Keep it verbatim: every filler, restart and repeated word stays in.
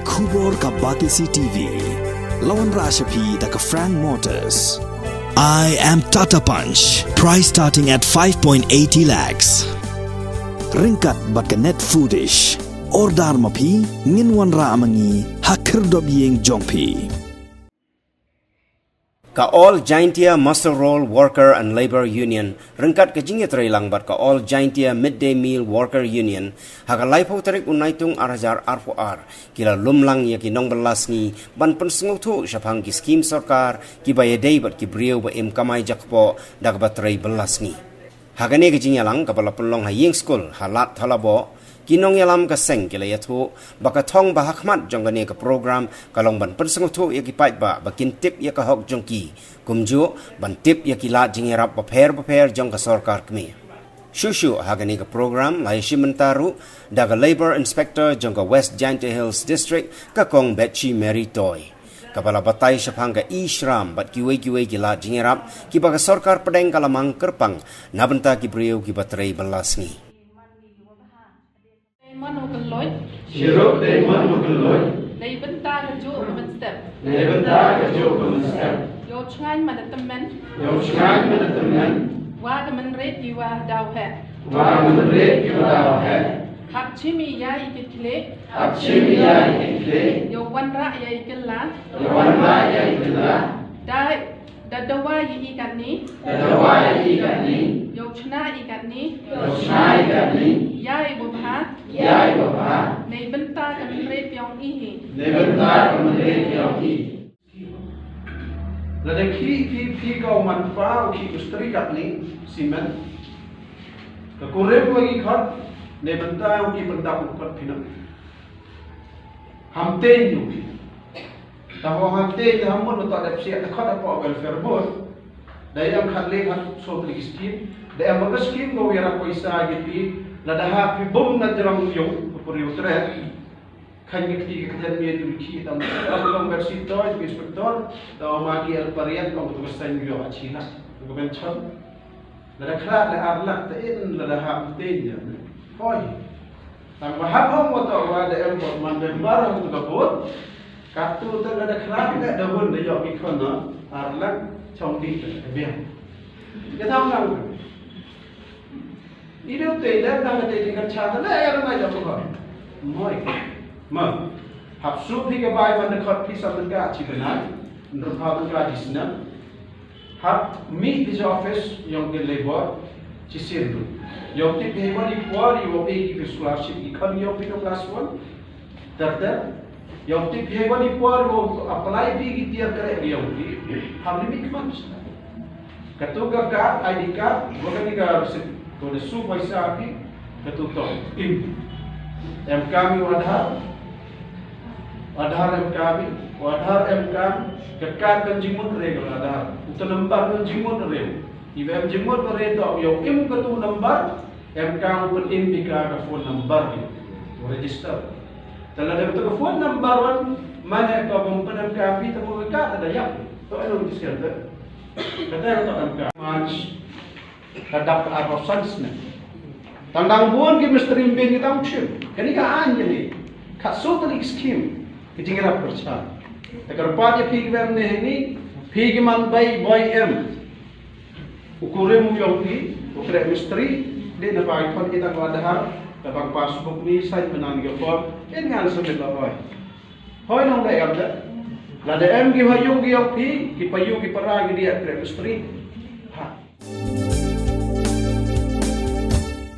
Khubor ka Batesi T V. La wanrah sha phi da ka Frank Motors. I am Tata Punch. Price starting at five point eighty lakhs. Ryngkat bad ka Net Foodish. Order ma phi, ngin wanrah ma ngi ha khyrdop ïing jong phi. Ka All Jaintia Muster Roll Worker and Labour Union ryngkat ka jingïatreilang bad ka All Jaintia Midday Meal Worker Union ha ka laiphew tarik u Naitung ar hajar arphew ar ki la lum lang ïa ki nongbylla sngi ban pynsngewthuh shaphang ki skhim sorkar kiba ïadei bad ki briew ba im kamai jakpoh da kaba trei bylla sngi. Ha kane ka jingïalang kaba la pynlong ha ïing skul ha Lad Thalaboh, ki nongïalam ka seng ki la ïathuh ba ka thong ba ha khmat jong kane ka program ka long ban pynsngewthuh ïa ki paidbah ba kin tip ïa ka hok jong ki, kumjuh ban tip ïa ki lad jingïarap bapher bapher jong ka sorkar kmie. Shuh shuh ha kane ka program la ïashim bynta ruh da ka Labour Inspector jong ka West Jaintia Hills District, ka Kong Betshi Mary Toi, kaba la batai shaphang ka e-Shram bad kiwei kiwei ki lad jingïarap kiba ka sorkar pdeng ka la mang kyrpang na bynta ki briew kiba trei bylla sngi. Dei mon u kylluid. Shirup dei mon u kylluid. Dei bynta ka juh ka mynstep. Dei bynta ka juh ka mynstep. Ïoh chngaiñ man tymmen. Ïoh chngaiñ man tymmen. Wa ka mynrit ki wa daw heh. Wa ka mynrit ki wa daw heh. Hap chim ïa i kit khlieh. Hap chim ïa i kit khlieh. Ïoh wanrah ïa i kylla. Ïoh wanrah ïa i kylla. Dei Da dawa ïa i katni. Da dawa ïa i katni. Ïoh chna i katni. Ïoh chna i katni. Ïa i wa bha. Ïa i wa bha. Nei bynta ka mynrit yong i hi. Nei bynta ka mynrit yong i. Lada khih phi phi ka u man pa u khih mistri katni simen. Ka kurim wa i khot nei bynta u ki bynta u khot phi na. Ham teiñ u ki. Ta ho ha te da ham mut ta dep siat ta khot hapoh welfare board. Da ïa khat le khat so pli skim. Da ïa mut skim ko ïa ra poisa ki ti. Lada ha phi bum na jrong yung ko pur yu tre. Khan ki ti ka jan mi tu ki tam tam ber si to inspector. Da ma ki el pariat ko tu ka san yu a china. Ko ben chon. Lada khlad le ar lak te in lada hap te ïa. Hoi. Tang ba hap hong wa to wa da em bot man member hong tu ka bot. Ka tu te lada khlad le da hun da yok i khon no. Ar lak chong di te biang. Ka tang lang. I deu te le na ka te di ka cha te le er na yok ko. Moi. Ma. Hap su phi ka bai man da khot phi sa man ka chi ka nai. Nrun ha man ka di sna. Hap mih ki office yong ki labor chi sien tu. Yong tip hi wan i por i wong i ki scholarship i khon yong phi no class one. Ter ter. Yong tip hi wan i por i wong apply phi ki tiar kare yong phi. Hap ni mih khmat. Ka tu ka card, I D card, wa ka ni ka receipt. Ko da su paisa phi. Ka tu to. Im. Em kam i wa Aadhaar. Aadhaar em kam i, Aadhaar em kam, ka card kan jingmut re ka Aadhaar. Uta number kan jingmut re. Iwa em jingmut re to, yow im ka tu number, em kam u pyn im bika ka phone number ni. U register. Tala da ka tu ka phone number wan, mane ka bym pyn em kam bi ta ka card da yap. To ano register da. Kata ka to em kam. March. Ka dap ka arphew san snem. Tang dang bun ki mistri mbin ki tang chim. Kani ka aiñ kani. Ka so kali ki skim. Ki jingïarap pyrshah. Te kyrpad ïa phi ki bym ne ni. Phi ki man bai boi em. U kurim u yong phi. U kreh mistri. Dei na bai khon ki tang wa dahar. Ka bang passbook ni sign mynnan ki form. Dei ngan submit la bai. Hoi nong da em da. Lada em ki ha yung ki yong phi, ki pa yung ki para ki dia kreh mistri.